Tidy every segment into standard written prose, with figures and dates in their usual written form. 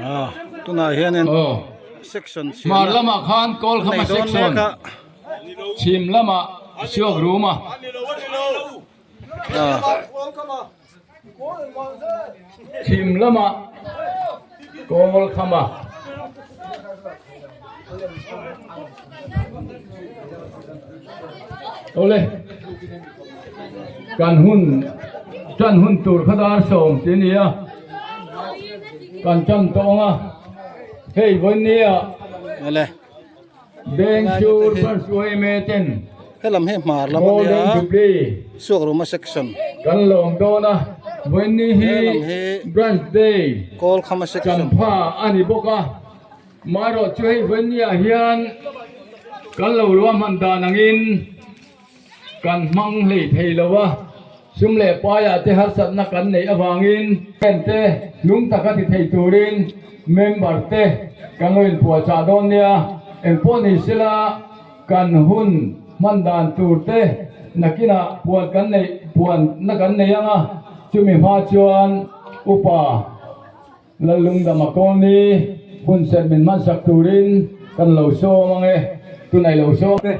Ah tunah hianin section chhiarna Hmar lamah khan Kawlkhama nei dawn section mek a. chhim lamah Suak Rum a. Ah. Chhim lamah Kawlkhama. Awle kan hun tan hun tur kha dar sawm tih a ni a kan tan tawng a hei vawinia Awle Bank chu branch yma ten helam hi hmar lam a Golden nia Jubilee suak ruma section kan lawm dawn a vawiini hi helam hi branch day Kawlkhama section champha a ni bawk a. Marawh chu hei vawinia hian kan lo ruahman dan angin kan hmang hlei thei lo a, sum leh paiah te harsatna kan neih avangin te hlum taka ti thei turin member te kan lo inpuahchah dawn nia. Engpawh ni sela kan hun hman dan tur te nakinah puan kan neih puanna kan nei ang a, chumi hma chuan upa. Lallungdama Kawlni hun serh min hmansak turin kan lo sawm ang e, tunah i lo sawm. Te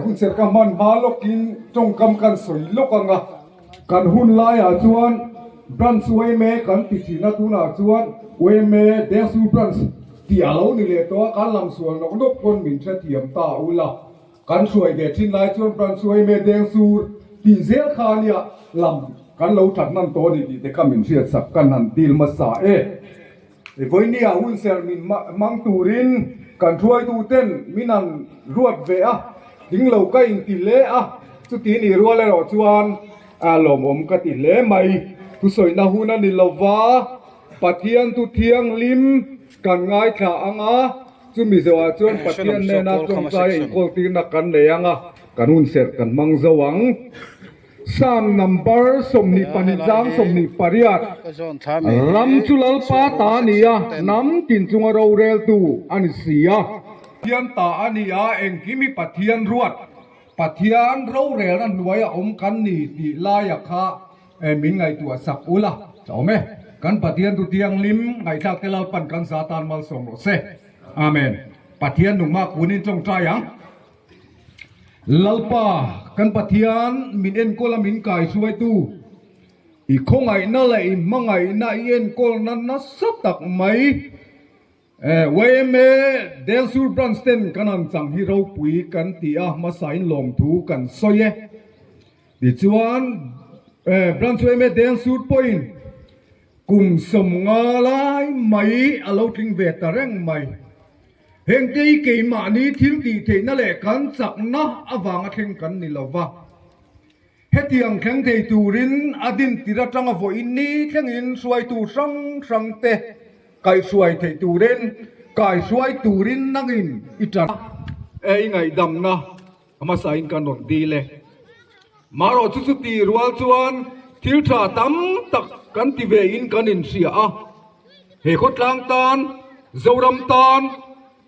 hun serh ka hman hma lawkin tawngkam kan sawi lawk ang a, kan hun laiah chuan Branch yma kan ti thin a, tunah chuan yma Dengsu Branch tih a lo ni leh tawh a, kan lang sual nawk nawk pawn min hrethiam ta ula. Kan hruai ve thin lai chuan branch yma Dengsur tih zel kha a nia, lam kan lo that hman tawh a ni tih te kha min hriatsak kan han dil hmasa e. Vawinia hun serh min hmang turin kan hruaitu ten min han ruat ve a, tling lo ka inti hle a, chuti nih rual erawh chuan lawmawm ka ti hle mai. Thusawina hun a ni lova, Pathian thu thianghlim kan ngaithla ang a, Chumi zawhah chuan Pathian nena tawngtai a inkawltirna kan nei ang a, kan hun serh kan hmang zo ang. Psalm number 22 chang 28, Ram chu Lalpa ta a ni a, hnam tin chunga roreltu a ni si a. Pathian ta a ni a, engkim hi Pathian ruat, Pathian rorelna hnuaia awm kan ni tih laia kha Min ngaihtuah sak ula ka awm e. Kan Pathian tu thianghlim ngaihthlak te Lalpan kan za tan malsawm rawh se. Amen. Pathian nungmah kunin tawngtai ang. Lalpa kan Pathian min enkawl a min kaihruaitu i khawngaihna leh i hmangaihna i enkawlna nasa tak mai Yma Delsur Branch ten kan han chang hi ropui kan ti a hmasain lawmthu kan sawi e. Tichuan, Branch yma Delsur pawhin kum 50 lai mai a lo tling ve ta reng mai. Hengte hi keimahni thil tih theihna leh kan chakna avanga thleng kan ni lo va. Hetiang thleng thei turin a dintir atanga vawiin ni thlengin hruaitu hrang hrangte kaihhruai theih turin kaihhruai turin nangin i ṭan a, i ngaihdamna hmasain kan rawn dil e. Marawh chu chuti rual chuan thil tha tam tak kan ti ve in kan inhria a, he khawtlang tan, Zoram tan,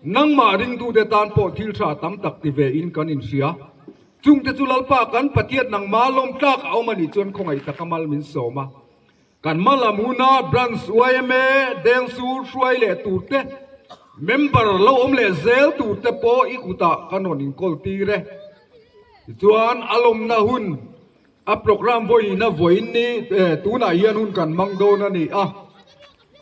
nangmah ringtute tan pawh thil tha tam tak ti ve in kan inhria. Chungte chu Lalpa kan Pathian nangmah lawm tlak a awm a nih chuan khawngaih taka mal min sawm a. Kan hma lam huna Branch yma Dengsur hruai leh turte, member lo awm leh zel turte pawh i kutah kan rawn inkawl tir e. Tichuan a lawmna hun a programme vawiina vawiin ni tunah hian hun kan hmang dawn a ni a.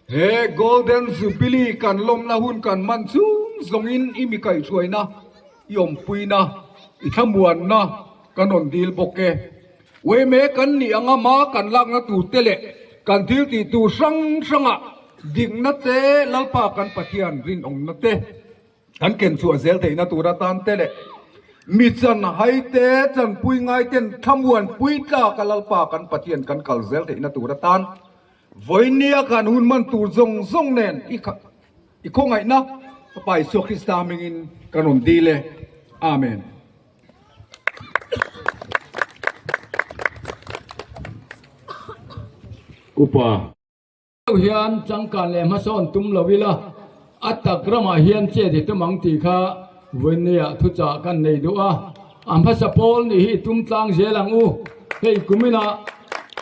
He Golden Jubilee kan lawmna hun kan hman chung zawngin i mi kaihhruaina, i awmpuina, i thlamuanna kan rawn dil bawk e. Uaime kan nih anga hma kan lakna tur te leh kan thil tih tur hrang hrangah dikna te, Lalpa kan Pathian rinawmna te kan ken chhuah zel theihna tur atan te leh mi chan hai te, chanpui ngai ten thlamuan pui tlaka Lalpa kan Pathian kan kal zel theihna tur atan Vawinia kan hun man tur zawng zawng nen i i khawngaihna Fapa Isua Krista hmingin kan rawn dil e. Amen. Upa. Deuh hian changkan leh hmasawn tum lo ila, a tak ramah hian chet i tum ang tih kha vawinia thuchah kan nei duh a. A hmasa pawl nih hi i tum tlang zel ang u. Hei kuminah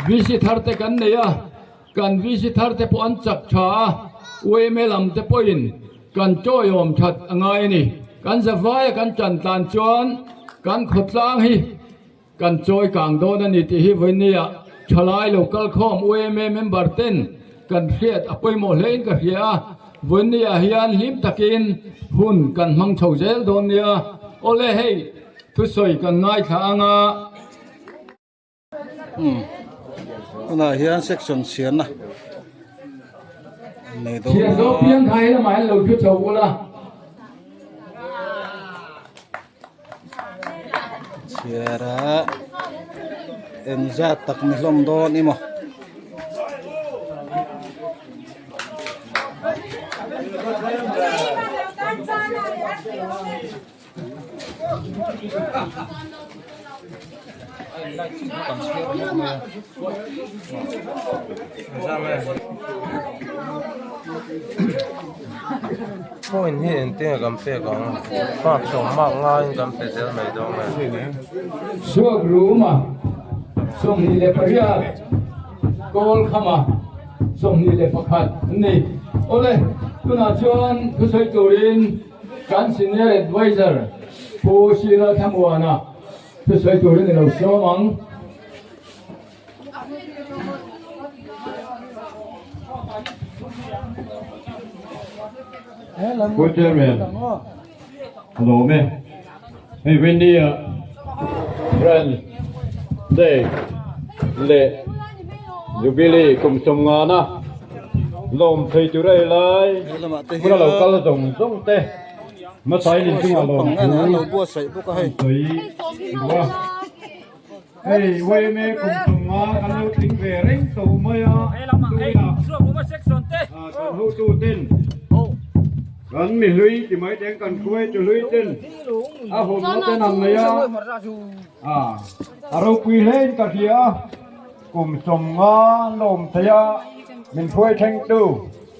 VC thar te kan nei a. Kan VC thar te pawh an chak tha a, yma lam te pawhin kan tawiawm that a ngai a ni. Kan zavaia kan tan tlan chuan kan khawtlang hi kan chawi kang dawn a ni tih hi vawinia thalai lo kalkhawm yma member ten kan hriat a pawimawh hlein ka hria a, vawinia hian hlim takin hun kan hmang chho zel dawn nia. Awle hei thusawi kan ngaithla anga. Umm tunah hian section chhiarna nei dawn Chhiar zawk piang kha he lamah hian lo thu chho ula. Chhiar a engzat tak ni hlawm dawn emaw. Point hi engtin nge kan pek ang mark sawm mark ngaiin kan pe zel mai dawn nge. Suak Ruma 28 Kawl Khama 21 an ni. Awle, tunah chuan thusawi turin Kan Senior Adviser Pu Sira Thlamuana thusawi turin i lo sawm ang. Pu Chairman, a lawm e. Hei Wendy-a Branch Day leh Jubilee kum sawmngana lawm thei tur a helai hmuna lo kal zawng zawng te hmasain inchungah lawm thu an sawi duh a. Hei yma kum sawmnga kan lo tling ve reng tawh mai a, tunah kan hotu ten kan mihlui ti mai teng kan hruai tu hlui ten a hawmna ten an nei a, a ropui hlein ka hria a. Kum 50 lawm thei a min hruai thlengtu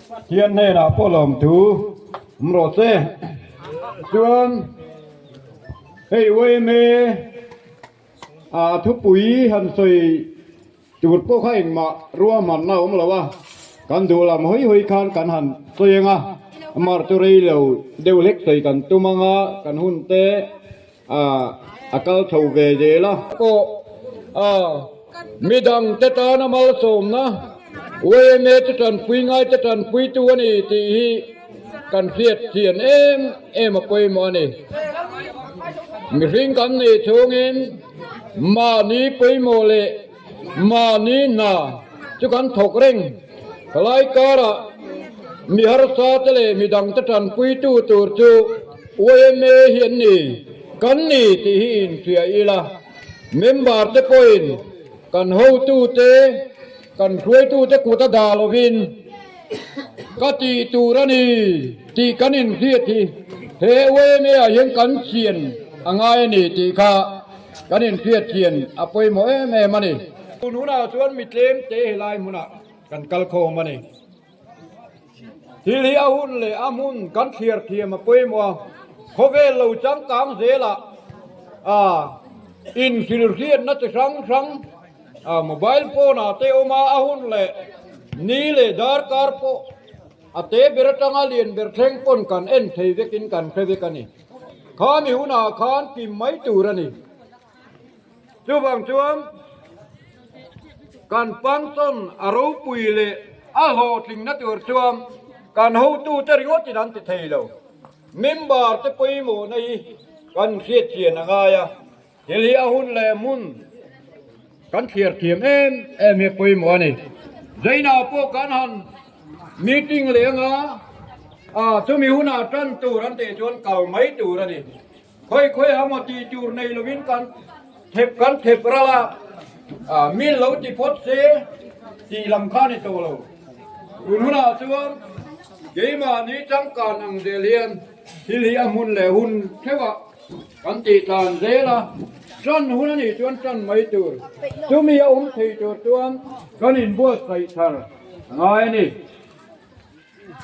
Pathian hnenah pawh lawmthu awm rawh se. Chuan hei yma a thupui han sawi tur pawh kha engmah ruahmanna a awm lo a, kan duh lam hawi hawi khan kan han sawi ang a, amah chu rei lo deuh hlek sawi kan tum ang a, kan hun te a kal chho ve zel a. Pawh a midang te tana malsawmna yma chu tanpui ngai te tanpuitu a ni tih hi kan hriat thian em em a pawimawh a ni. Mihring kan nih chhungin mahni pawimawh leh mahni hna chu kan thawk reng. Helai karah mi harsa te leh midang te tanpuitu tur chu yma hi an ni, kan ni tih hi inhria ila, member te pawhin kan hotute, kan hruaitute kut a dah lovin ka tih tur a ni tih kan inhriat hi he yma ah hian kan chian a ngai a ni tih kha kan inhriat thian a pawimawh em em a ni. Tun hunah chuan mi tlem te helai hmunah kan kal khawm a ni. Thil hi a hun leh a hmun kan thliar thiam a pawimawh a, khawvel lo changkang zelah a inhrilhriatna chi hrang hrang a mobile phone ah te awm a, a hun leh ni leh darkar pawh a te ber atanga lian ber thleng pawn kan en thei vekin kan hre vek a ni. Khami hunah khan pim mai tur a ni. Chuvang chuan kan function a ropui leh a hlawhtlingna tur chuan kan hotute ringawtin an ti thei lo. Member te pawimawhna hi kan hriatchian a ngai a, thil hi a hun leh hmun kan thliar thiam em em hi a pawimawh a ni. Zainah pawh kan han meeting leh anga chumi hunah tan tur an tih chuan kal mai tur a ni. Khawi khawi a maw tih tur nei lovin kan thep kan thep ral a, min lo ti phawt se tih lam kha ni tawh lo. Tun hunah chuan keimahni changkan ang zel hian thil hi a hmun leh hun theuhah kan tih tlan zel a, tan hun a nih chuan tan mai tur, chumi a awm thei tur chuan kan inbuatsaih thar a ngai a ni.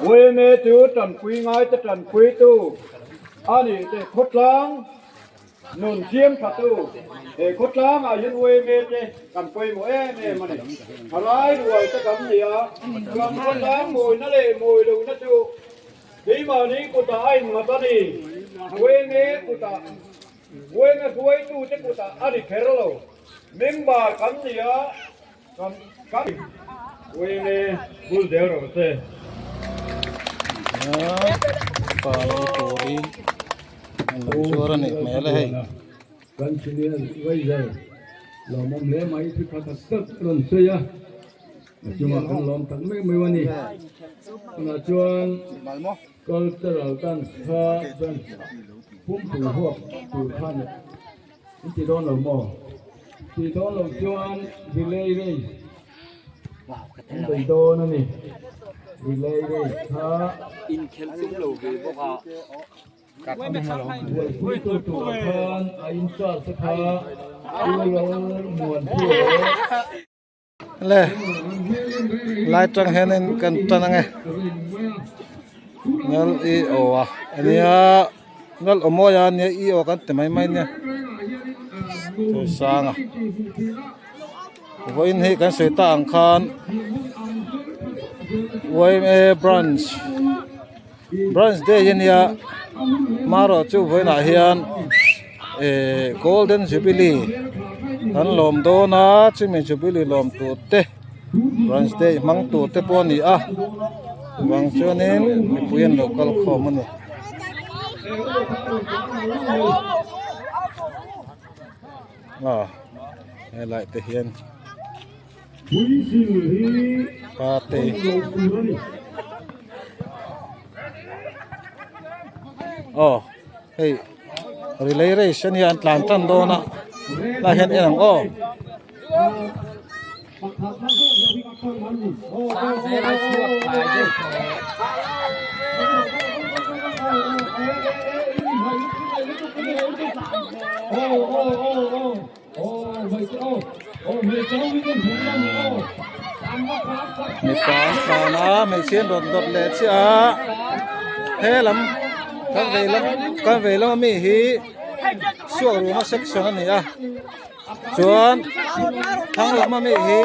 Uime chu tanpui ngaite tanpuitu a nih te khawtlang. Nun siam thatu he khawtlangah hian uaime te kan pawimawh em em a ni. Thalai rual te kan ni a, kan khawtlang mawina leh mawi lohna chu keimahni kutah a innghat a ni. Uaime kutah, uaime hruaitute kutah a ni kher lo. Member kan ni a, kan kan uaime bul zel rawh se. Pani puri an lo zuar a nih hmel a hei. Kan senior advisor lawmawm hle mai thu tha tak tak rawn sawi a, a chungah kan lawm tak mek mai a ni. Tunah chuan cultural dance kha branch pumpui huap tur kha ni in ti dawn lo maw? Ti dawn lo chuan relay race an bei dawn a ni. Relay race kha buaipuitu turah khan a in-charge te kha Pu Lalmuanpuia leh. Le lai tang hianin kan tan ange ngal i aw a ania ngal aw mawi a nia i aw kan ti mai mai nia chu sang a vawiin hi kan sawi ta ang khan yma branch branch day ania marawh chu vawiinah hian eh golden jubilee an lawm dawn a chumi jubilee lawm tur te branch day hmang tur te pawh a ni a chuvang chuanin mipui an lo kal khawm a ni. Aw helai te hian party aw hei relay race ania an tlan tan dawn a lai hian en ang aw. Mipa an tlan a hmeichhia an rawn dawt leh chiah a he lam kan vei lam kan vei lam ami hi suak ruma section a ni a. Chuan thlang lam ami hi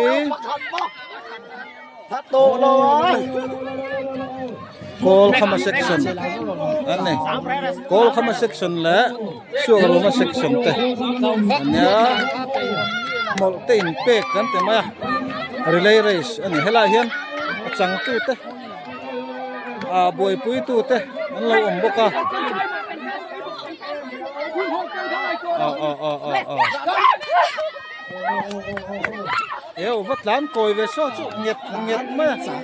kawl khama section an ni kawl khama section leh suak ruma section te ania hmawlh te in pek kan ti mai a relay race a ni helaiah hian a changtu te ah buaipui tu te an lo awm bawk a. Eu va tlan kawi ve saw chu nget nget mai a.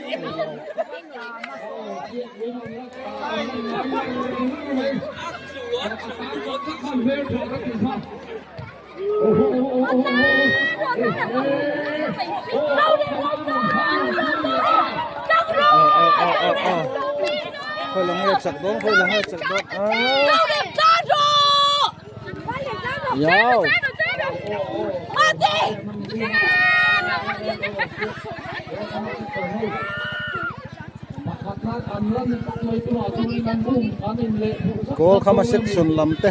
Khoi lang nge chak dawn khoi lang nge chak dawn Yao Kawl khama section lam te.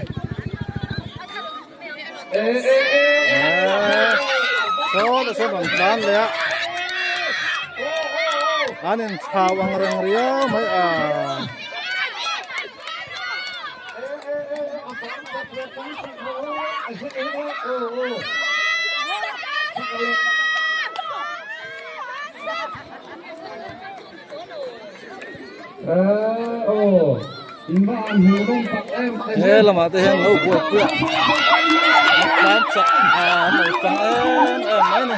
Saw saw rawn tlan leh a an in chhau ang reng riau mai a. He lamah te hian lo buai pui a tlan chak a an lo tang em em mai a ni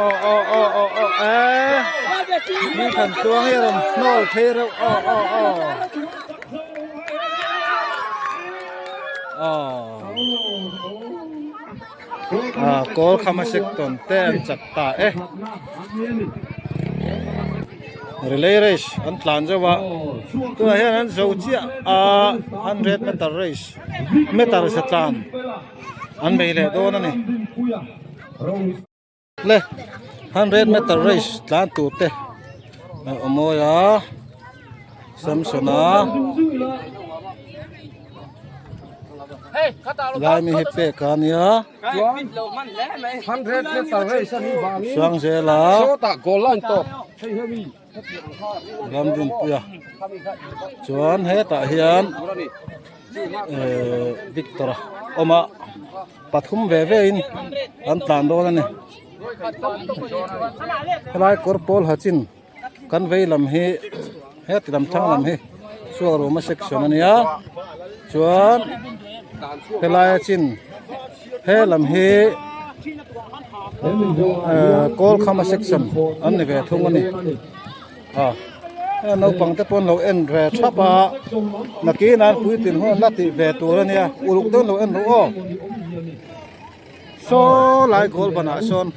aw aw aw aw aw eh mi than tluang hi a rawn hnawl phei reuh aw aw aw aw ah kawl khama sek tawn te an chak ta e. Relay race an tlan zeuh a tunah hian an zo chiah a hundred meter race meter sa tlan an bei leh dawn a ni le hundred meter race tlan tur te a awm mawi a Samson-a. Lai mi hi pek a nia. Sangzela Ramdinpuia chuan hetah hian ehh Victor a awm a pathum ve ve in an tlan dawn a ni helai kawr pawl ha chin kan vei lam hi heti lam thlang lam hi chhuak ruma section a nia chuan helaia chin he lam hi ehh kawlkhama section an ni ve thung a ni a heng naupang te pawh an lo en ve thap a nakin an puitlin hun an la tih ve tur a nia uluk deuh an lo en ru aw. Saw lai goal banah sawn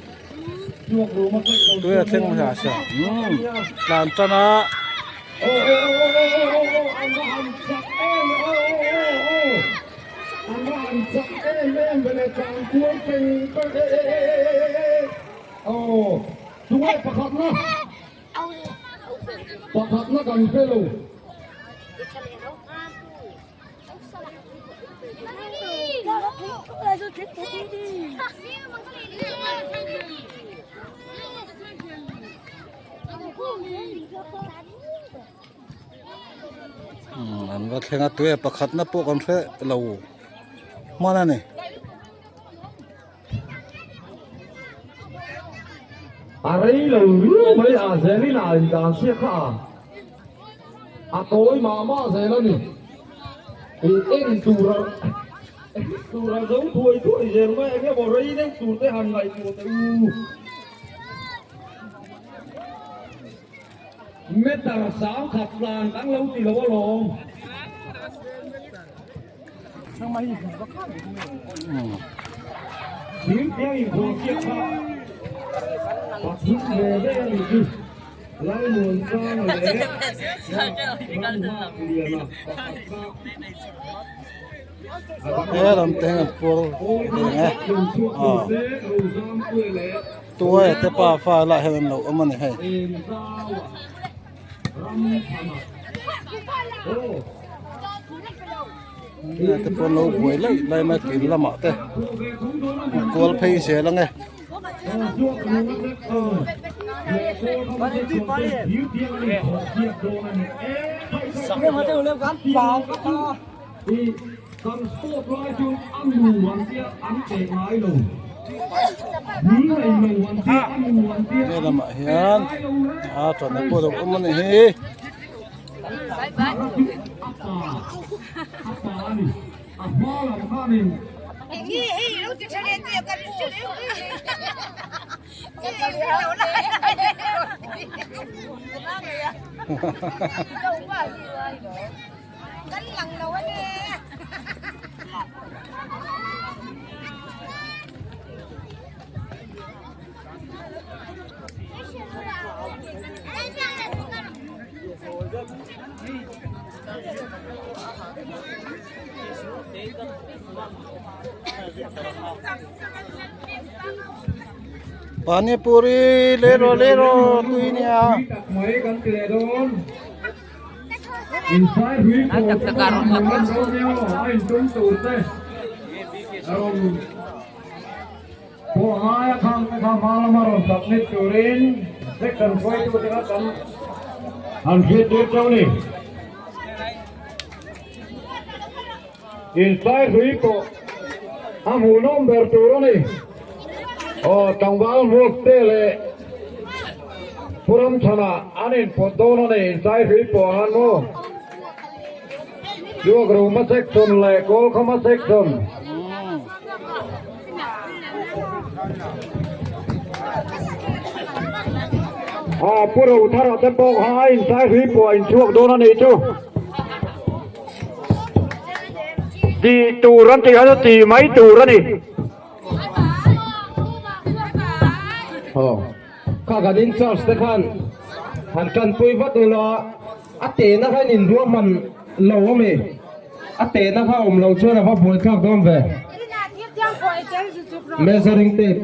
tui a thleng hmasa a sia umm tlan tan a. An va thleng a tui a pakhatna pawh kan hre lo hman a ni. A rei lo riau mai a zelin a indan siak kha a a tawi mah mah zel a ni. I en tur a en tur a zo thuai thuai zel mai eng emaw rei deuh tur te han ngaihtuah teh u. Meter 10,000 tlan kan lo ti lo alawm. He lam te hian an puar reng a aw tuai te pafa lah hian an lo awm a ni hei. Te pawh an lo buai laih lai mai kil lamah te an kual phei zel ang e. He lamah hian a tana pawh a lo awm a ni hi. Panipuri le rawh le rawh tui nia. Tih tur an tih kha chu tih mai tur a ni. Aw kha kan in charge te khan han tanpui vat ula a tehna kha in inruahman lo a mi a tehna kha awm loh chuan a va buaithlak dawn ve measuring tape.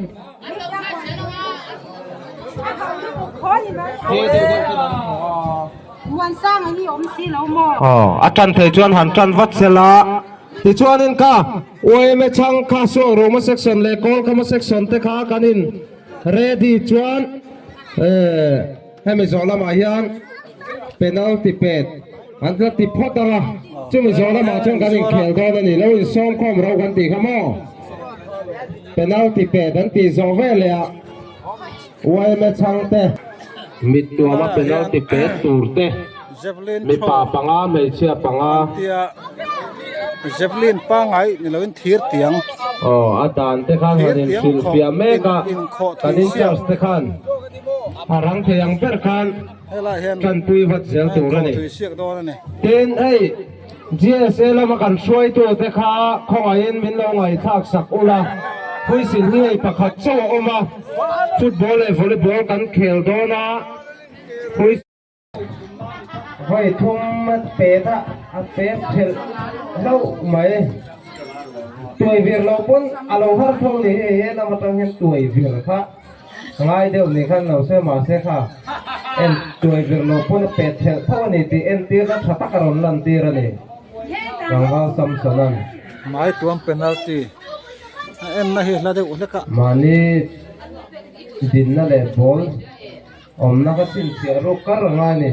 Aw a tan thei chuan han tan vat sela. Tichuanin kha yma chhang kha suak ruma section leh kawlkhama section te kha kan in ready chuan eh hemi zawh lamah hian penalty pet an tla ti phawt ang a, chumi zawh lamah chuan kan inkhel dawn a ni, lo insawm khawm rauh kan tih kha maw? Penalty pet an tih zawh veleh ah yma chhang te. Mit tuama penalty pet tur te, mipa panga hmeichhia panga. Javelin pangai ni loin thir tiang. Aw a dan te khan han inhrilhfiah mek a, kan in-charge te khan a rang thei ang ber khan tanpui vat zel tur a ni. Tin hei GSA lama kan hruaitu te kha khawngaihin min lo ngaihthlak sak ula, huisil hi hei pakhat chauh a awm a, football leh volleyball kan khel dawn a, hui. Vawi thum a pet a, a pet thelh hlauh mai. Tuai vir lo pawn a lo har tho ni hei he lam atang hian tuai vir kha ngai deuh ni khan lo se mahse kha en tuai vir lo pawn a pet thelh tho a ni tih entirna tha tak a rawn lan tir a ni. Tlangval Samson-a'n. Hmai tuam penalty a enna hi hla deuh hlek a. Mahni dinna leh ball. Awmna ka chhinchhiah ruk kar a ngai ni.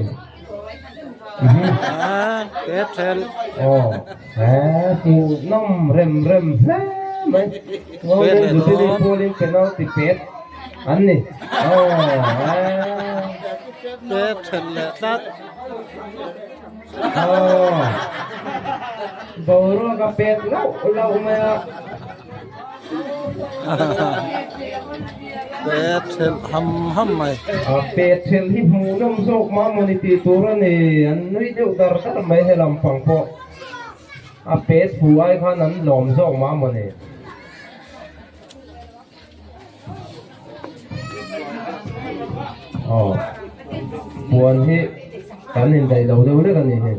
Aw he hmuhnawm rem rem hle mai. Golden Jubilee pualin penalty pet an ni. Aw he. Pet then leh tlat. Aw boruak a pet lauh lauh mai a. Pet thelh ham ham mai. A pet thelh hi hmuhnawm zawk mah mawni tih tur a ni. An nui deuh dar dar mai he lampang pawh. A pet fu ai khan an lawm zawk mah mawni. Aw puan hi kan indaih lo deuh lek a ni hei.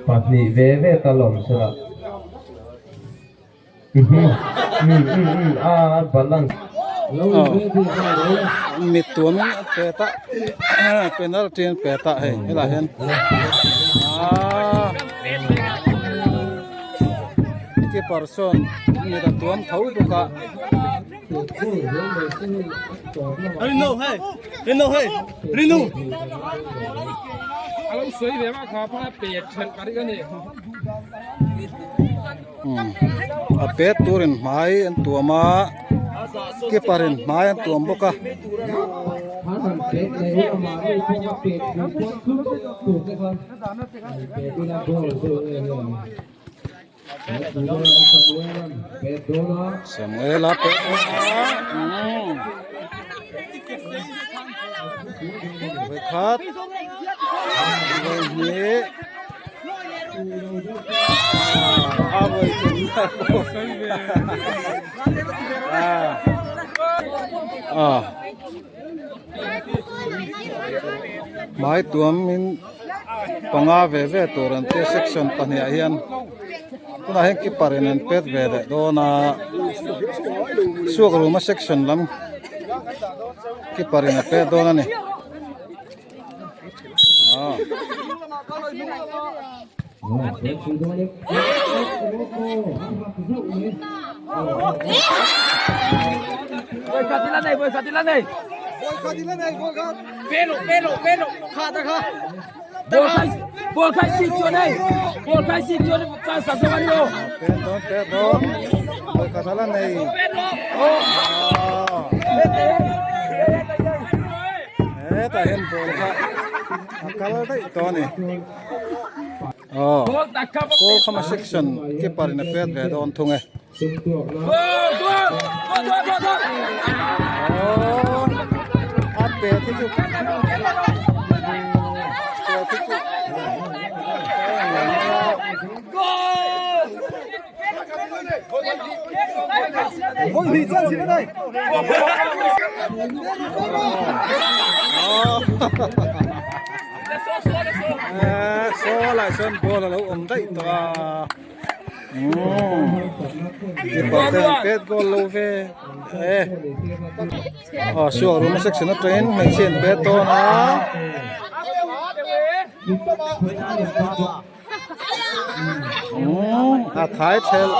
2 ve ve tal awm sela. Mit tuamin a pet a penalty an pet a hei helaiah hian aaa keeper sawn mit a tuam tho bawk a. A pet turin hmai an tuam a keeper in hmai an tuam bawk a. Samuela pet vawikhat vawihnih. Hmai tuamin panga ve ve tur an tia section pahnih ah hian tunah hian keeper in an pet ve leh dawn a suak ruma section lam keeper in a pet dawn a ni. Hetah hian ball kha a kal daih tawh a ni aw goal khama section keeper in a pet ve dawn thung e aw a pet hi chu pet hi chu Saw lai sawn ball a lo awm daih tawh a keeper te an pet goal lo ve e aw suak room section atangin hmeichhia an pet dawn a. A thai thelh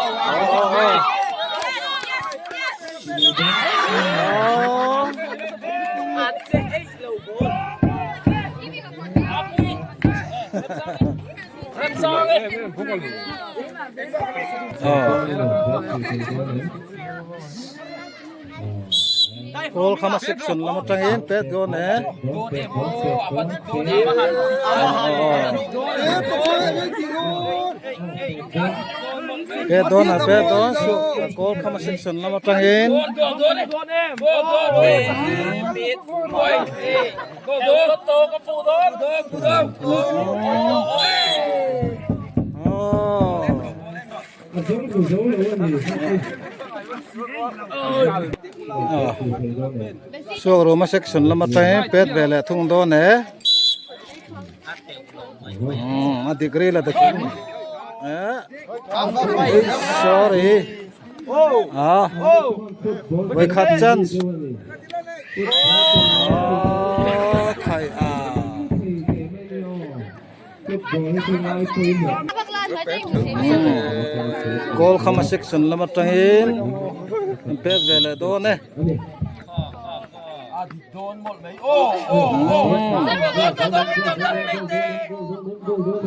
Kawl khama section lam atangin pet dawn e. Pet dawn a pet dawn su kawl khama section lam atangin. Suak ruma section lama tangin pet ve leh thung dawn e a degree la takin sorry a vawikhat chance khai a. Goal khama section lam atangin an pek ve leh dawn e.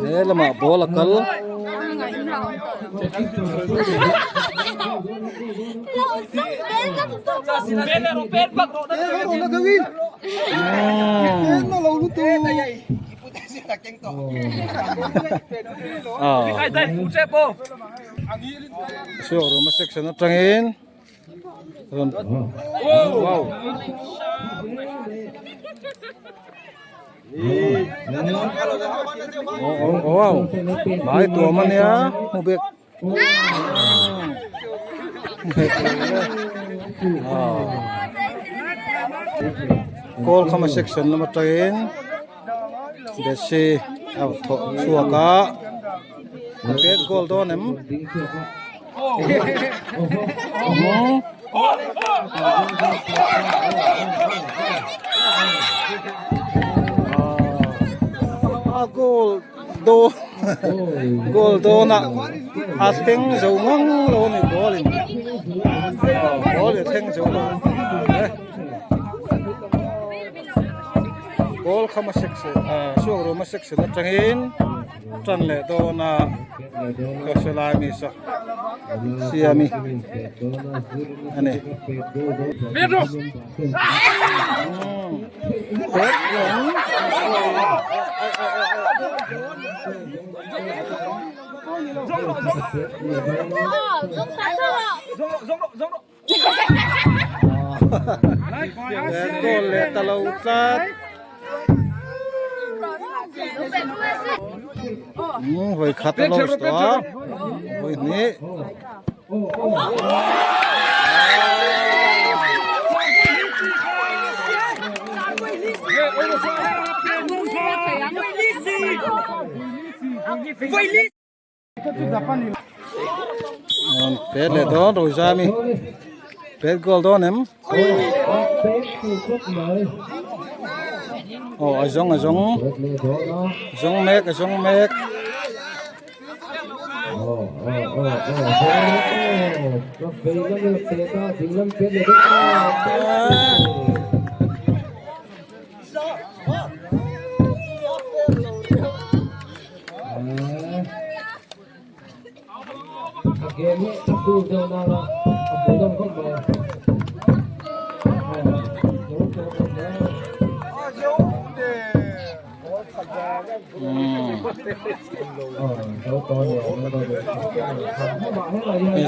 He lamah ball a kal. Suak ruma section atangin rawn wow wow hmai tuam ania hmu bek Kawl khama section lam atangin Besi a thawh chhuak a a pet goal dawn em a goal dawn goal dawn a a thleng zo ngang lo a ni ball in ball in a thleng zo lo ball khama section ah suak ruma section atangin tan leh dawn a ka hre lai mi saw siami a ni. Goal leh ta lo tlat. Vawi khat a lo tawh a, vawi hnih. Pet leh dawn Rozami pet goal dawn em aw a zawng a zawng zawng mek a zawng mek.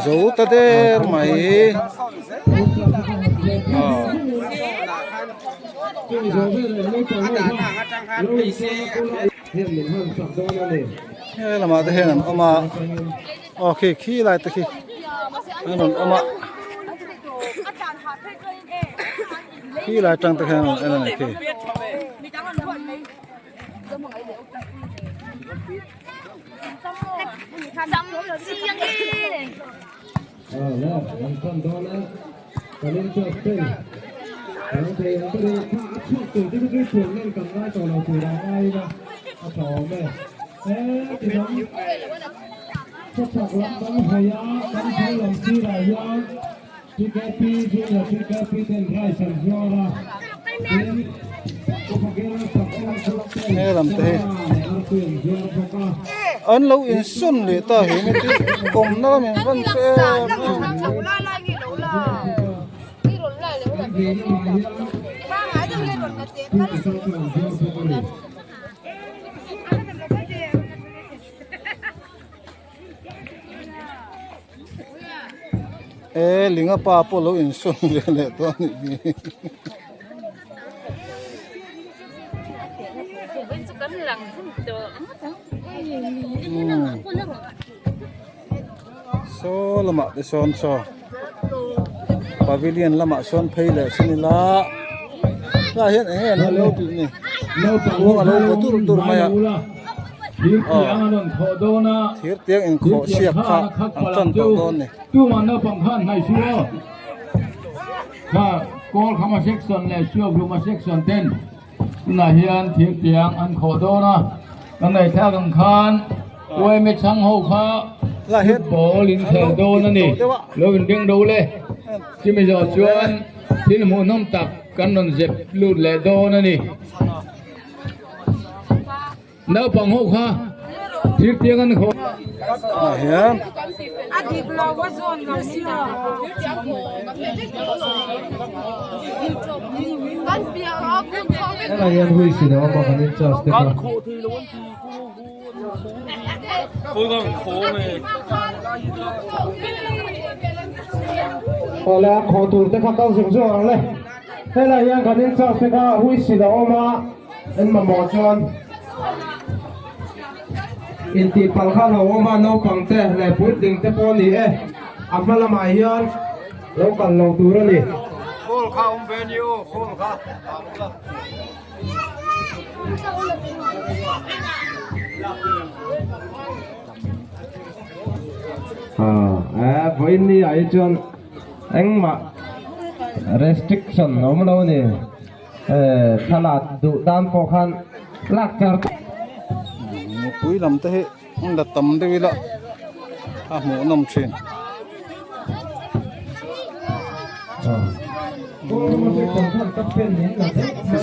Zo ta der mai he lamah te hian an awm a aw khi khi lai te khi an rawn awm a khi lai tang te khian an rawn en a ni khi. Khawchhak lam kan hawi a, kan thar lam sirah hian TKP Junior TKP ten rice an zuar a, tin Upa General Fakawng Group ten He lam te hi Sangha leh artui an zuar bawk a. An lo insawn leh ta hi mi chu awmna lam in van hre em em. E linga pa pawh lo insawn ve leh tawh a nih hi. Saw lamah te sawn saw pavilion lamah sawn phei leh sin ila tlaiah hian eng nge an lo tih ni khuang a lo vaw dur dur mai a thir tiang inkhawh siak kha an tan tawh dawn ni. Tunah hian thir tiang an khawh dawn a, kan ngaihthlak ang khan uaime chhang ho kha football in khel dawn a ni, lo inring ro le. Chumi zawh chuan thil hmuhnawm tak kan rawn zep lut leh dawn a ni. Naupang ho kha thir tiang an khawh. Ah hian. Helai hian whistle a awm a kan in charge te kha. Awle a khawh tur te kha kal zung zung ang le. Helai hian kan in charge te kha whistle a awm a. En mamawh chuan intih palh kha lo awm a, naupang te leh puitling te pawh a ni e, a hma lamah hian lo kal lo tur a ni. Phone kha awm ve ni aw, phone kha. Ah, vawiin ni ah hi chuan engmah restriction a awm lo a ni. Thlalak duh tan pawh khan lak char Mipui lam te hi an la tam deuh ila a hmuh nawm thin.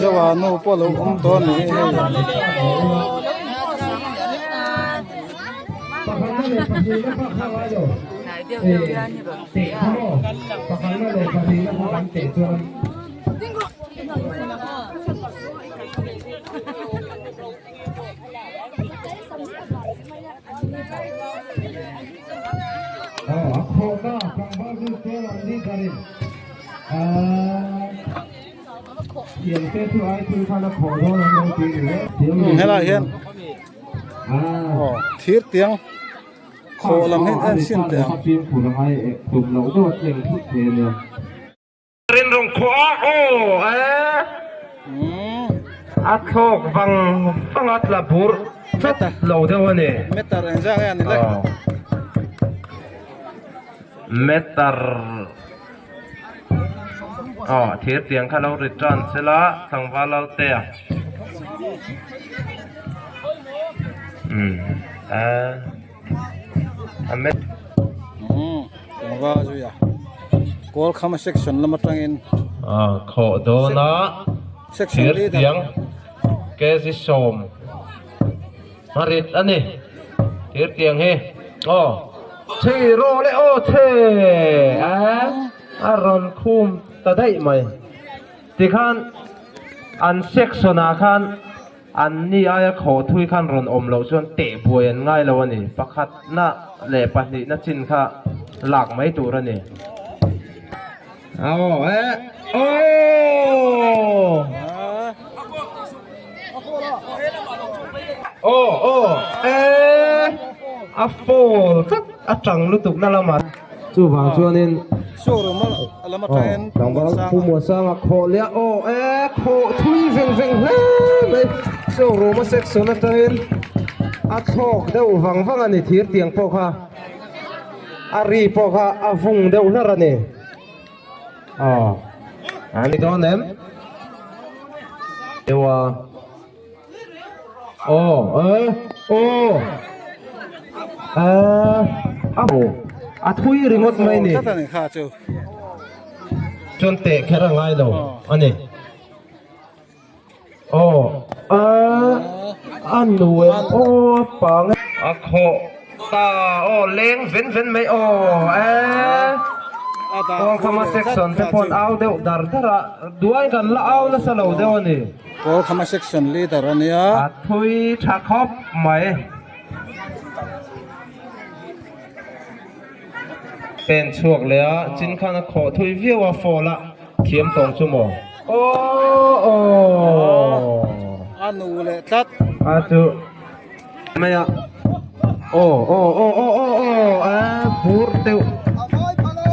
Zoa nu pawh alo awm tawh a ni hei. Helai hian thir tiang khawh lam hi en sin teh ang. Rin rawn khuah a aw e a thlawk vang vang a tla bur tlat lo deuh a ni. Meter eng zah nge a ni le? Meter aw thir tiang kha lo return sela tlangval Laltea umm a a met. Umm tlangval zui a kawl khama section lam atangin Ah khawh dawn a section thir leader tiang kg sawm a rit a ni thir tiang hi aw chei rawh le aw chhe a a rawn khum ta daih mai tikhan an section ah khan An ni aia khawh thui khan rawn awm loh chuan teh buai an ngai lo a ni. Pakhatna leh pahnihna chin kha lak mai tur a ni. Aw e aww Aw aw e a fall tlat a tang lutuk na lamah chuvang chuanin Tlangval Pu Muansanga khawh leh a aw e khawh thui veng veng hle mai showroom a section atangin a thlawk deuh vang vang a ni thir tiang pawh kha a ri pawh kha a vung deuh hlar a ni aw a ni dawn em deuh a aw e aw. A a thui ringawt mai ni. Chuan teh kher a ngai lo a ni. Aw a a nu em aw a pang e. A khawh ta aw leng ven ven mai aw e. Kawlkhama section te pawh an au deuh dar dar a duai kan la au nasa lo deuh a ni. Kawlkhama section leader a nia. A thui tha khawp mai. Pen chhuak leh a chin khan a khawh thui viau a fall a thiam tawng chu maw aw aw a nu leh tlat a chu mai a aw aw aw aw aw aw a bur deuh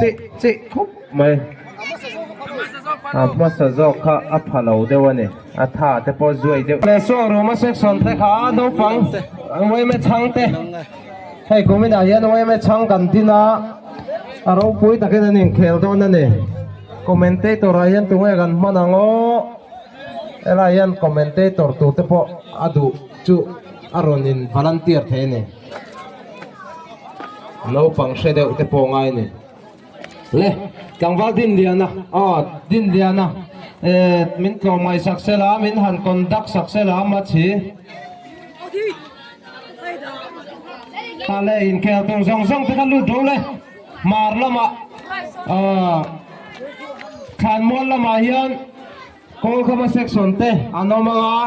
cheh cheh khawp mai a hmasa zawk kha a pha lo deuh a ni a tha te pawh zuai deuh leh saw room a section te kha naupang yma chhang te. Hei kuminah hian yma chhang kan din a, a ropui takin an inkhel dawn a ni. Commentator ah hian tunge kan hman ang aw? Helai hian commentator tur te pawh a duh chu a rawn in volunteer thei a ni. Naupang hre deuh te pawh ngai a ni. Le, tlangval Dinliana, aw Dinliana, eh min tlawmngaih sak sela, min han conduct sak sela match hi. Ta le inkhel tur zawng zawng te kha lut ro le, hmar lamah ah thlanmual lamah hian Kawlkhama section te an awm ang a,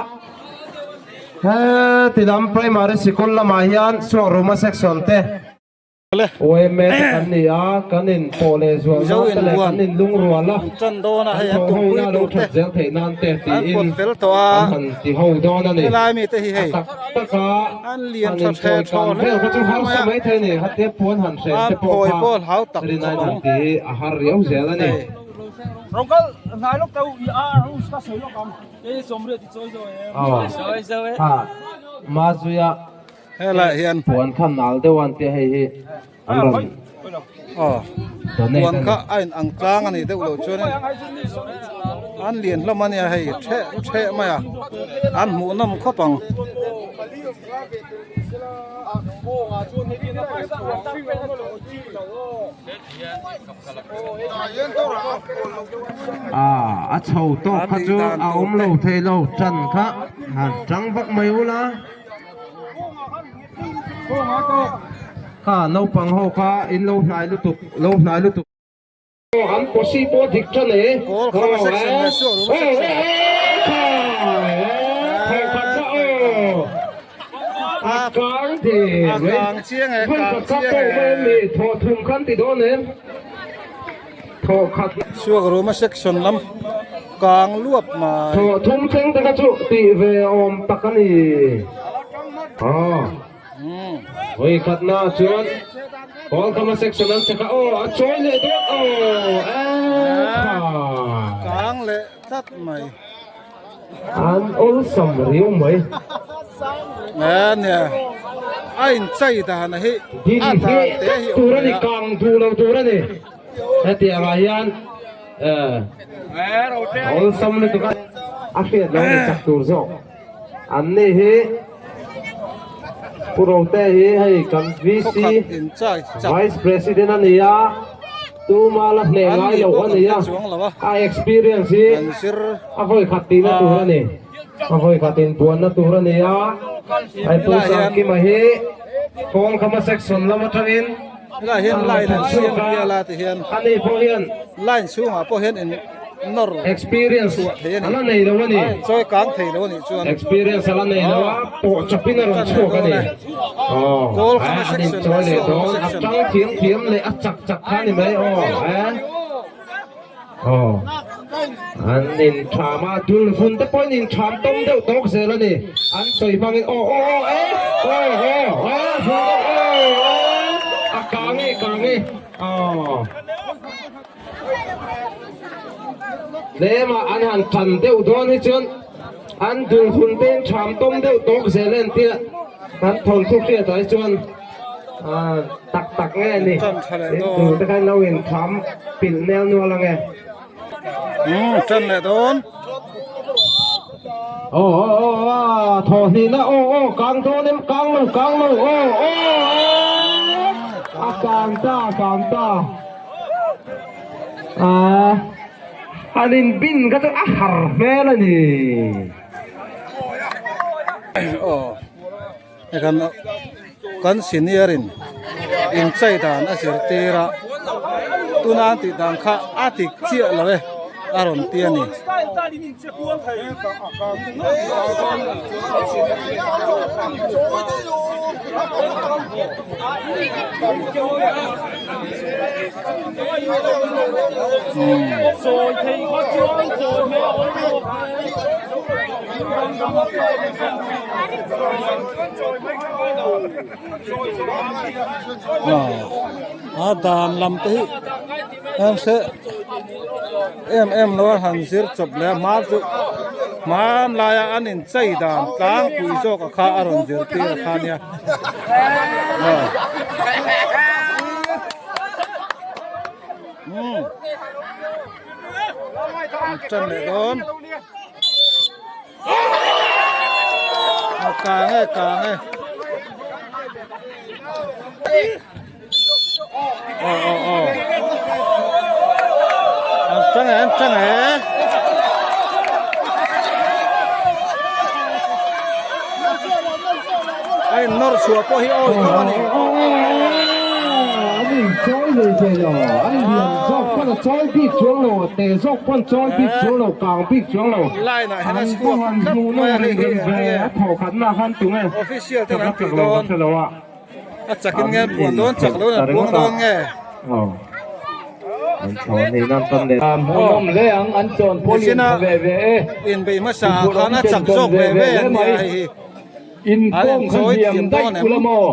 heti lam primary sikul lamah hian Suakruma section te. Yma te kan ni a, kan in pawh leh zual nan te leh kan in lungrual a, kan thawhhona lo that zel theih nan te tiin kan han ti ho dawn a ni. A tak tak a han in chawi kan vel kha chu harsa mai thei a ni, hatia puan han hren te pawh kha rinai han ti hi a har riau zel a ni. Aw, ha, Mazuia. Helaiah hian puan kha nal deuh a an tia hei hi an rawn aw donate puan a ni. kha a in ang tlang a nih deuh loh chuanin an lian hlawm a nia hei theh theh mai a an hmuh nawm khawp ang. A chho tawk kha chu a awm lo thei lo tan kha han tang vak mai ula kha naupang ho kha in lo hnai lutuk lo hnai lutuk an posi pawh dik tan e A kang thei A kang chiang e, kang chiang e. Thawh thum khan ti dawn em? Thawh khat. Suak ruma section lam kang luap mai. Thawh thum thleng te kha chu tih ve awm tak a ni. Aw. Vawi khatna chuan Kawlkhama section an chak a, aw a chawi leh dawn aw e tha. Kang leh tlat mai. An awlsam riau mai. Nge nia a in chei dan hi Din a hi dan te hi tur a ni kang duh lo tur a ni. Hetiang ah hian eh awlsam lutuk a a hriat lo a ni chak tur zawk. An ni hi Pu Rote hi hei kan VC Vice President a ni a, tuma la hneh ngai loh a ni a, a experience hi a vawi khat tihna tur a ni, a vawi khat inbuanna tur a ni a, hei Pu Sangkima hi Kawngkhama section lam atangin Helaiah hian line an siam bial a ti hian a ni pawh hian line chhungah pawh hian in nawr experience chhuah thei a ni a la nei lo a ni a chawi kang thei lo a nih chuan experience a la nei lo a pawh chawpin a rawn chhuak a ni aw Goal kha a in section chawi leh dawn a section. tang thiam thiam leh a chak chak kha ni mai aw he aw an in tham a dul vun te pawhin in tham tawm deuh tawk zel a ni an sawi hmangin aw aw aw e aw aw aw vun deuh aw aw a kang e kang e aw Tlema an han tan deuh dawn hi chuan an dul hun te in tham tawm deuh tawk zel en tia kan thawnthu hriat ah hi chuan ah tak tak nge ni in dul te khan lo in tham pilh nel nual ange. Umm tan leh dawn. Aw aw aw aw thawh hnihna aw aw kang dawn em kang lo kang lo aw aw aw. A kang ta, a kang ta. Aa, an inbin kha chu a har hmel a ni. Aw, hei kan kan senior in inchei dan a zirtir a, tuna an tih dan kha a dik chiah lo e a rawn ti a ni. A dan lam te hi em se em em lo a han zir chawp leh a hma chu hmanlaia an inchei dan tlangpui zawk a kha a rawn zirtir a kha nia. Tan leh dawn kang e kang e aw aw aw an tang e an tang e A innawr chhuah pawh hi awi tho a ni. An inchawi lui thei lo, an lian zawk pawn a chawi bik chuang lo, a te zawk pawn chawi bik chuang lo, kang bik chuang lo. Line ah hian a An chhuak han tlat hmuh mai a nawm hei hi rem rem ve, a thawh khatna khan tunge Official ten chak an a tih chak lo ka dawn. hre lo a. A chakin nge an puan dawn, chak lo in an puang dawn nge. An chawn nei nan tan leh. Hmuhnawm hle ang, an chawn pawl in tha ve ve e. Inbeih hmasa ah khan a chak zawk ve ve an nia hei hi. Inkawng kha hniam daih ula maw?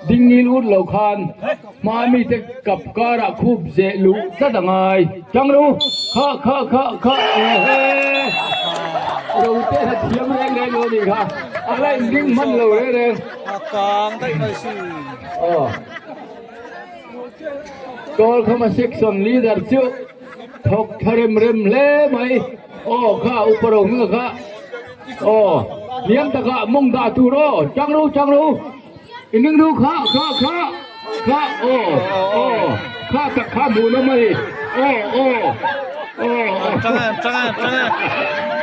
Ding ngil ut lo khan hma mite kap karah khup zeh luh tlat a ngai. Chang ru! Kha kha kha kha ehe! Rote a thiam reng reng lo nih kha, a la inding hman lo reng reng. A kang daih mai si. Aw. Tawlkhama section leader chu thawk tha rem rem hle mai. Aw kha upa ro hming a kha. Aw hniam takah mawng dah tur aw chang ru chang ru in ring ru kha kha kha kha aw aw kha tak kha hmuh nawm a ni aw aw aw Chang em chang em chang em.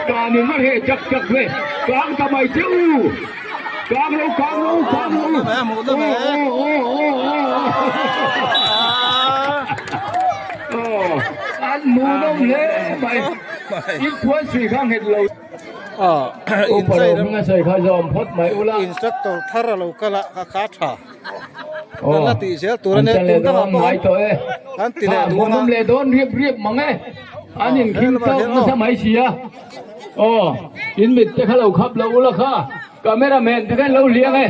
Ka ni ngar he chak chak ve kang ta mai che u kang ro kang ro kang ro aw aw aw aw aw an hmuh nawm hle mai in phuan sui kha nghet lo. Instructor thar a lo kal a ka kha tha kan la tih zel tur a nia tun dangah pawh an ti leh duh ang a. Leh dawn riap riap mang e an inkhing tawk nasa mai si a aw in mit te kha lo khap lo ula kha camera man te khan lo hliang e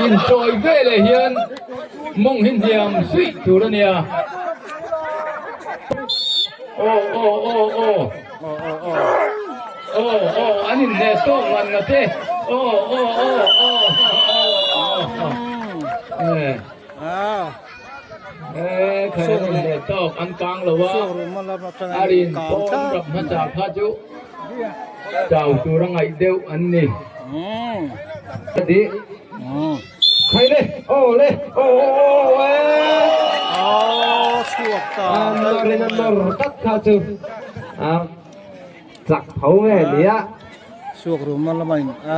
inchawi veleh hian mawng hi hniam suih tur a nia. Aw aw aw aw aw aw an inhneh tawk ngat ngat e aw aw aw aw aw eh khai an inhneh tawk an kang lo a a rin pawn rap hmasa kha chu chau tur a ngaih deuh an ni. Khai le aw le aw aw aw e. Aw chhuak ta. A nawr in a nawr tlat kha chu a chak tho nge nia. Suak ruma lama in a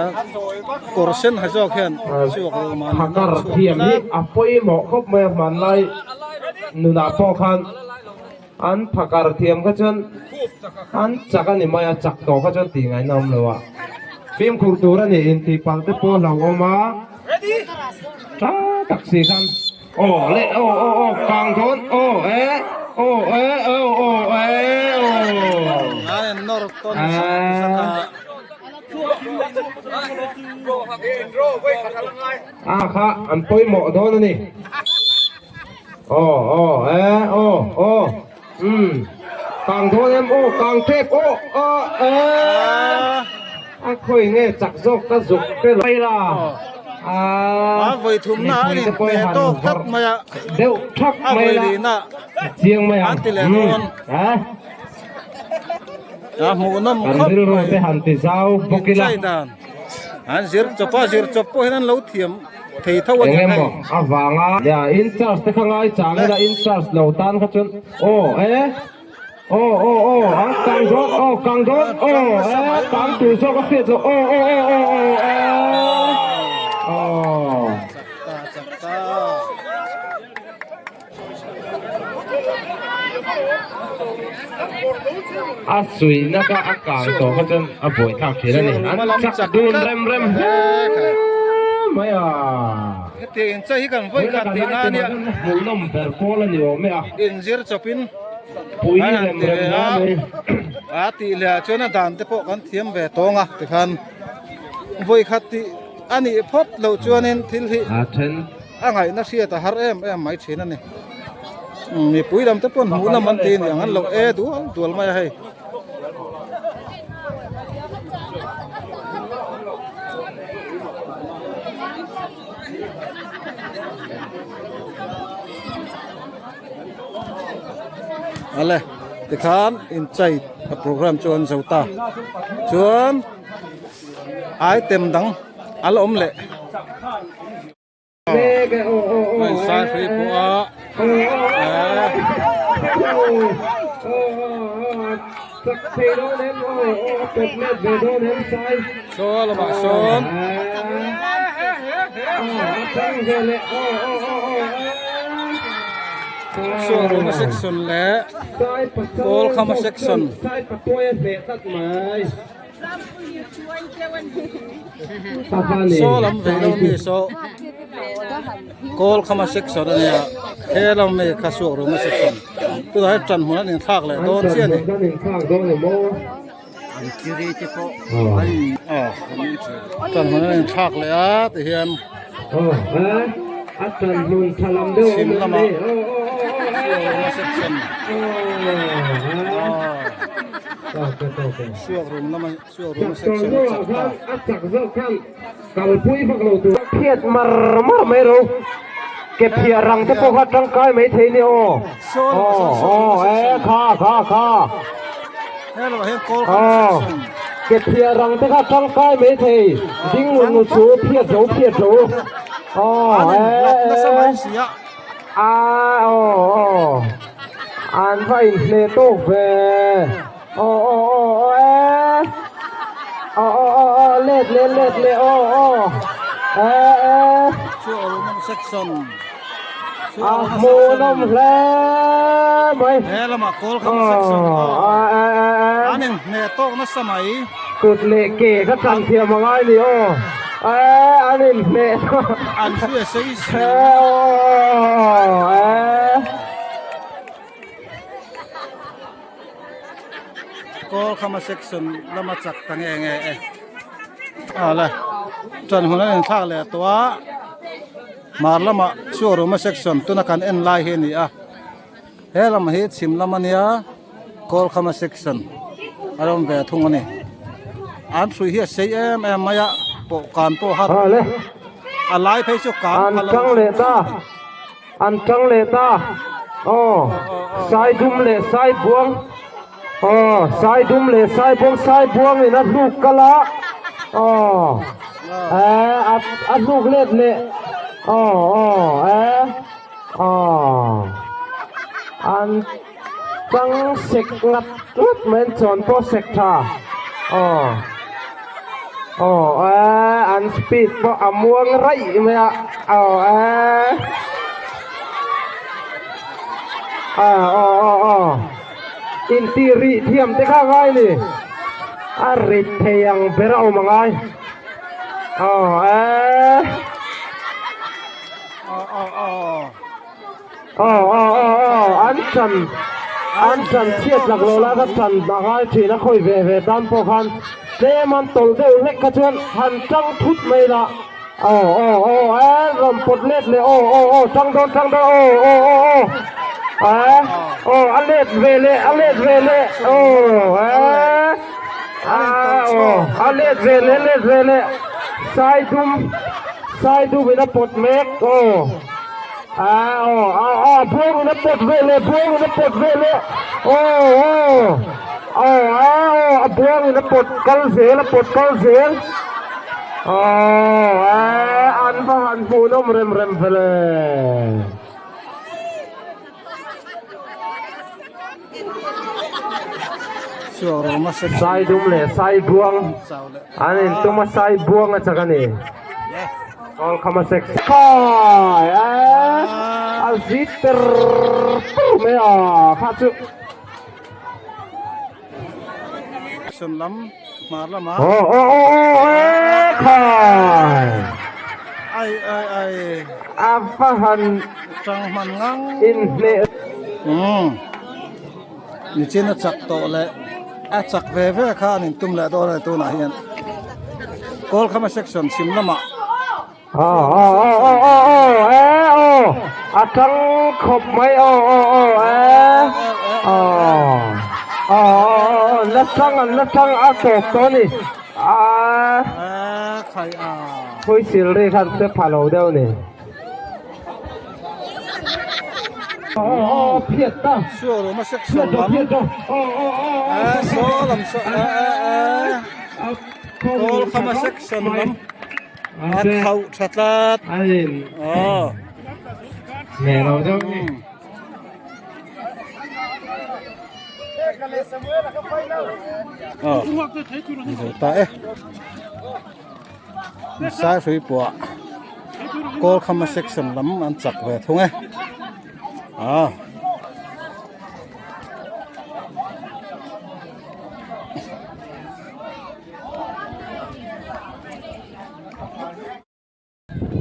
kawr sen ha zawk hian suak ruma an Phakar thiam hi a pawimawh khawp mai a hmanlai nunah pawh khan an phakar thiam kha chuan an chak a ni mai a, chak tawh kha chuan tih ngaihna awm lo a, fimkhur tur a ni intih palh te pawh a hlauhawm a, tha tak si khan aw le aw aw aw kang dawn aw e aw e aw aw e aw a kha an pawimawh dawn a ni. Aw aw e aw aw umm kang dawn em aw kang tep aw aw e a khawi nge chak zawk ka zuk te lo la a vawi thum na a ni hmeh tawk tlat mai a deuh thak a mai vawi la li na chiang mai an ti leh dawn a a hmuh nawm kan khawp rilru mai te han ti zau bawk ila inchai dan. An zir chawp a, zir chawp pawh hian an lo thiam thei tho a ni Eng emaw avanga in charge te kha ngai chang ila in charge lo tan kha chuan aw e aw aw aw a kang dawn aw kang dawn aw e kang tur zawk a hriat loh aw aw aw aw aw e aw. Chak ta chak ta. A suihna kha a kang tawh kha chuan a buaithlak thin a ni. An chak dun rem rem hle mai a. Hetiang inchei hi kan vawi khat tihna a nia. Hmuhnawm ber pawl a ni awm e a. Inzir chawpin Pui an han rem ti rem ve hle a. mai. A tih leh ah chuan a dan te pawh kan thiam ve tawng a tikhan vawi khat tih a nih phawt loh chuanin thil hi A then. A ngaihna hriat a har em em mai thin a ni. Mipui lam te pawn hmuh lam an ti aniang an lo e dual dual mai a hei. Ale tikhan inchei a program chu an zo ta chuan item dang a la awm leh. Sai hrui pawh a saw lamah sawn Suahruma section leh Kawlkhama section. Saw lam ve lo mi saw kawl khama section a nia he lam mi kha suak ruma section tunah hian ṭan hmun an inthlak leh dawn chiah a ni ṭan hmun an inthlak leh a tihian chhim lamah suak ruma section Suak rum lama suak rum a section a chak ta. A chak zawk khan kalpui vak lo tur. Phiat mar mar mai ro. Ke phiah rang te pawh kha tangkai mai thei nia aw. Aw aw e kha kha kha. Aw ke phiah rang te kha tangkai mai thei. Ding ngut ngut chu phiat zo phiat zo. Aw e e. A aw aw an va inhneh tawk ve aw aw aw aw e aw aw aw aw let leh let leh aw aw e e a hmuhnawm hle mai aw e e e an inhneh tawk nasa mai kut leh ke ka chan thiam a ngai ni aw e an inhneh an hria sei si e aw e kawl khama section lama chak ta nge nge e ale ṭan hun an inthlak leh tawh a hmar lamah suahruma section tuna kan en lai hi a ni a. He lam hi chhim lam a nia Kawlkhama section a lo awm ve thung a ni. An hrui hi a sei em em mai a pawh kan pawh har a lai phei chu kan An tang leh ta an tang leh ta aw sai dum leh sai buang aw sai dum leh sai buang sai buang in a hluk kal a aw a hluk let leh aw aw e. Aww an chang sek ngat ngat mai an chawn pawh sek tha aw aw eh an speed pawh a muang raih mai a aw eh aw aw aw aw intih rih thiam te kha a ngai a ni a rit thei ang ber a awm a ngai aw eh. Aw aw aw aw an chan an chan chhiat lak lo lai kha chan a ngai thin a khawi ve ve tan pawh khan tlem an tawlh deuh hlek kha chuan han tang thut mai la aw aw aw e rawn pawt let leh aw aw aw tang dawn tang dawn aw aw aw aw e aw a let ve leh a let ve leh aw e a aw a let ve leh let ve leh sai dum. Sai dum in a pawt mek aw ah aw ah ah buang in a pawt vel e buang in a pawt vel e aw aw aw ah aw a buang in a pawt kal zel a pawt kal zel. Aw eh an va han hmuhnawm rem rem ve le. Sai dum leh sai buang an intum a sai buang a chak a ni. Kawlkhama sek khai eh a zit ter tur mai a kha chu. Aw aw aw aw eh khai. A va han inhneh. Nichin a chak tawh leh a chak ve ve kha an intum leh dawn a ni tunah hian Kawlkhama section chhim lamah Aw aw aw aw aw aw eh aw a tang khawp mai aw aw aw eh aw aw aw aw la tang an la tang a tawp tawh a ni a phuisil ri khan hre pha lo deuh a ni. Aw aw phiat ta section lam eh saw lam saw eh eh eh Kawlkhama section lam. A thauh tha tlat. Aw. Aw. Ni ta e. Sai hrui puah Kawlkhama section lam an chak ve thung e. Aw.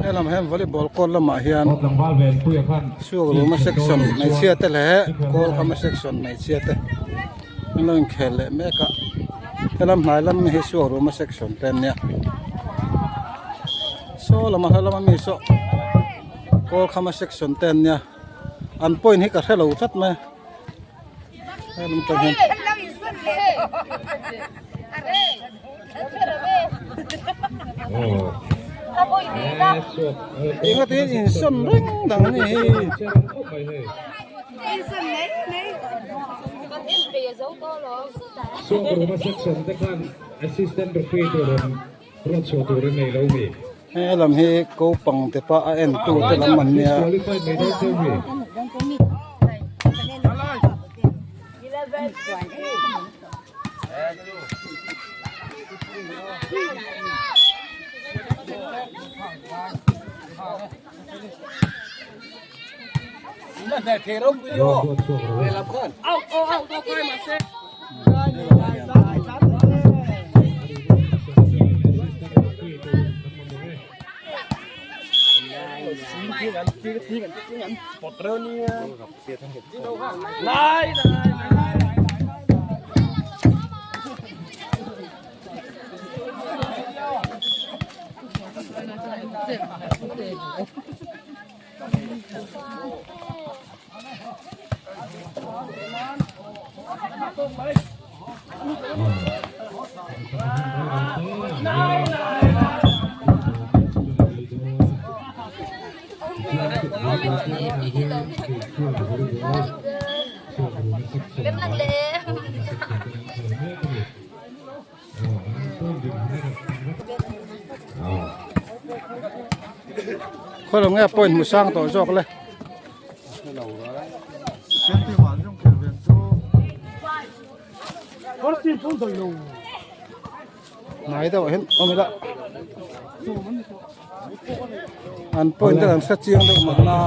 Helam hian volleyball court lamah hian suak ruma section hmeichhia te leh kawl khama section hmeichhia te an lo inkhel leh mek a helam hnai lam hi suak ruma section te an nia saw lama hla lama mi saw kawl khama section te an nia an point hi ka hrelo tlat mai a. Enga te hian insawn reng dang a ni hi. He lam hi kopang te pawh a en tu te lam an nia. Khawi lo nge point hmu sang tawh zawk le. Hnai deuh ah hian awm ila an point te an hre chiang deuh mahna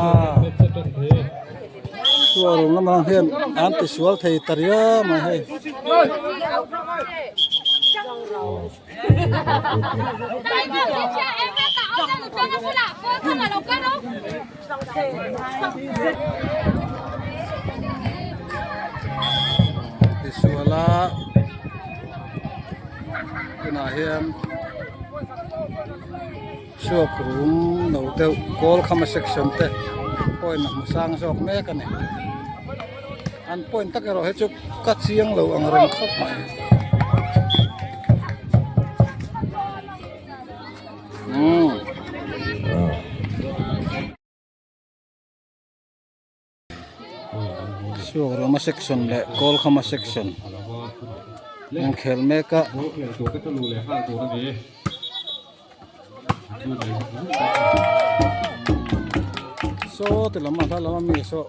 suarung lamah hian an ti sual thei ta riau mai hei. Tisual a tunah hian suak rum no deuh kawl khama section te point a hmu sang zawk mek a ni an point tak erawh hi chu ka chiang lo ang reng khawp mai. Suakruma section leh Kawlkhama section an khel mek a. Saw ti lam a hla lam ami saw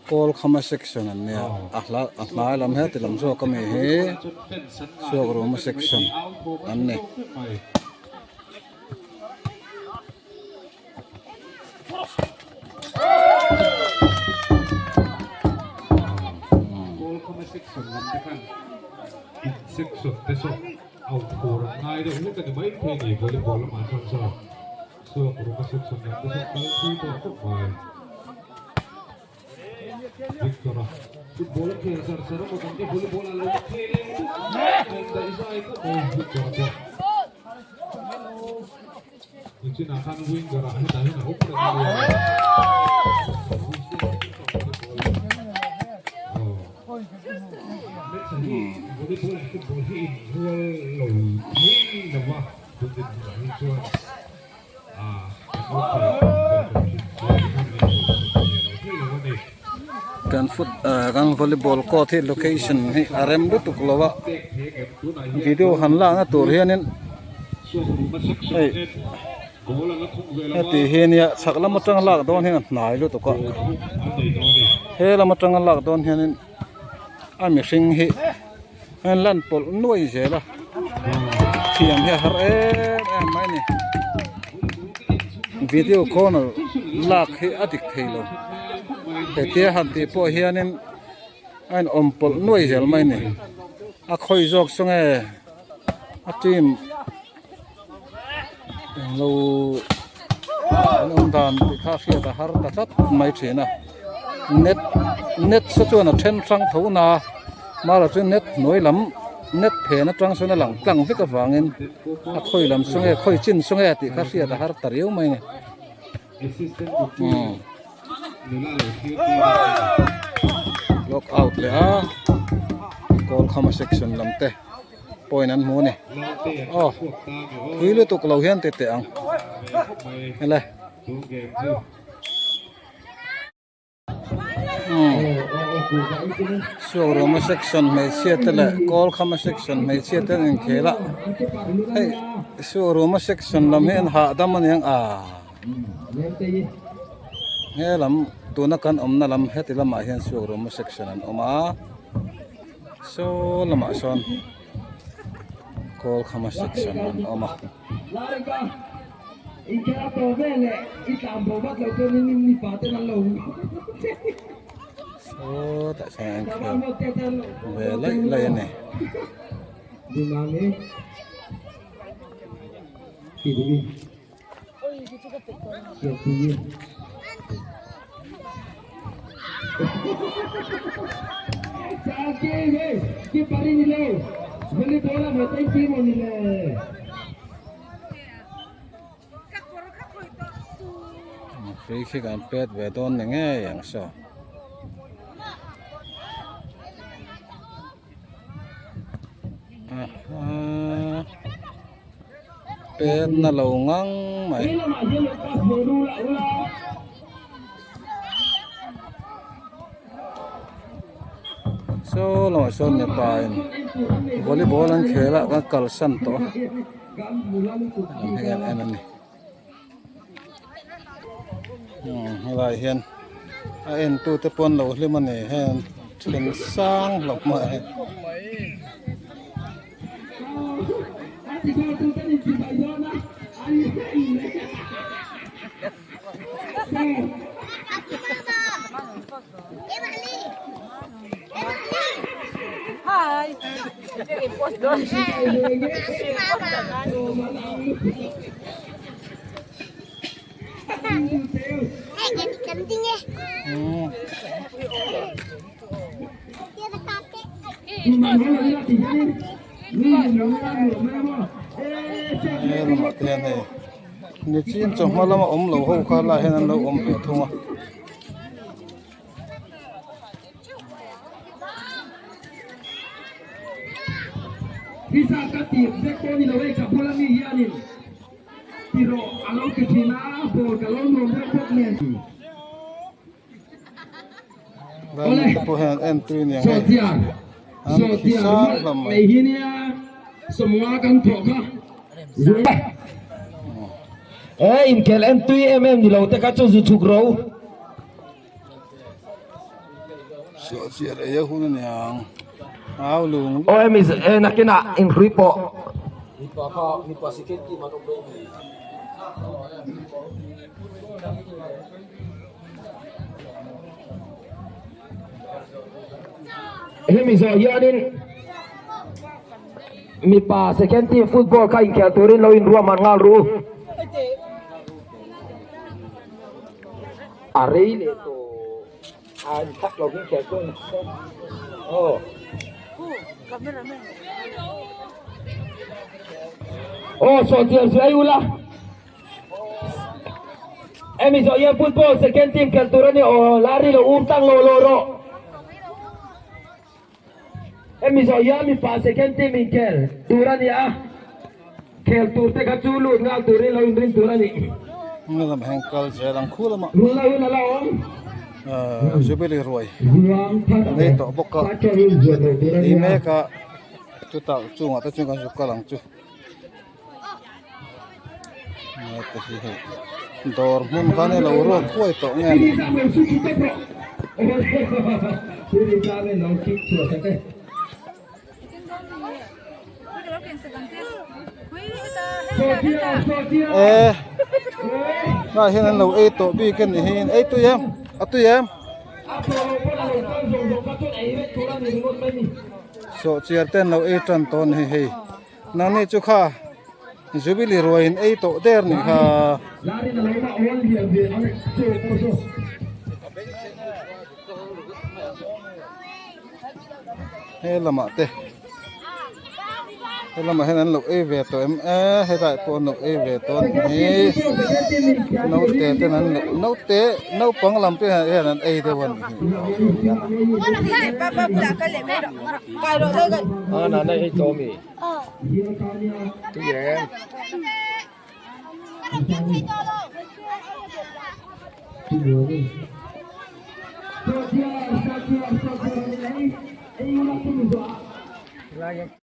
kawl khama section an nia a hla a hnai lam heti lam zawk ami hi suak ruma section an ni. Kan foot ah kan volleyball court hi location hi a rem lutuk lo a video han lakna tur hianin hei heti hi nia chhak lam atanga lak dawn hian a hnai lutuk a he lam atanga lak dawn hianin a mihring hi a lan pawlh nuai zel a thiam hi a har em em mai a ni video corner lak hi a dik thei lo hetia han tih pawh hianin a inawm pawlh nuai zel mai a ni a khawi zawk saw nge a team englo an awm dan tih kha hriat a har ta tlat mai thin a net net saw chuan a then hrang tho na mahla chu net hnuai lam net phen atang sawn a lang tlang vek avangin a khawi lam saw nge khawi chin saw nge tih kha hriat a har ta riau mai a ni umm log out leh a kawl khama section lam te. point an hmu a ni aw thui lutuk lo hian ti teh ang ele suakruma section hmeichhia te leh kawlkhama section hmeichhia te an inkhel a hei suakruma section lam hi an hahdam a niang ah he lam tuna kan awmna lam heti lamah hian suakruma section an awm a. Saw lamah sawn Kawlkhama section an awm a. Sawtah sawn an inkhel ve laih laih a ni. Free kick an pet ve dawn ni ngei ang saw. Pet na lo ngang mai. Saw lamah sawn mipa in volleyball an khel a kan kalsan tawh a lam hi an en a ni. Helai hian a en tu te pawn lo hlim a ni heng then sang hlawm mai. He lamah te hian hei nichin chawhma lama awm lo ho kha lai hian an lo awm ve thung a. Lai te pawh hian an en tui aniang hei an khi sang hlawm mai. E inkhel en tui em em ni lo te kha chu zu chhuk ro. Sawhchiar ei a hun a niang au lung Aw hemi e nakinah inhrui pawh. Hemi zawh hianin mipa second team football kha inkhel turin lo inruahman nghal ru. A rei leh tawh a inthak lo in khelh chu aw. Aw sawhchiar chu ei ula. Hemi zawh hian football second team khelh tur a ni aw Larry lo um tlang lo lo rawh. Hemi zawh hian mipa second team inkhel tur a ni a, khel tur te kha chu lut nghal turin lo inrin tur a ni. Nga lam heng kal zel ang khu lamah Rulna hun a la awm. Jubilee ruai an ei tawh bawk a, ei mek a, chutah chungah te chuan kan zuk kal ang chu. Dawr hmun khan hi a lo ruak huai tawh nge ni. E hnah hian an lo ei tawh bik a ni hi ei tui em a tui em sawhchiar te an lo ei tan tawh a ni hi hei. Nangni chu kha Jubilee ruaiin ei tawh der nih kha. He lamah te he lamah hian an lo ei ve tawh em e helai pawh an lo ei ve tawh a nih hi naute ten an lo naute naupang lam te hian an ei deuh a nih hi.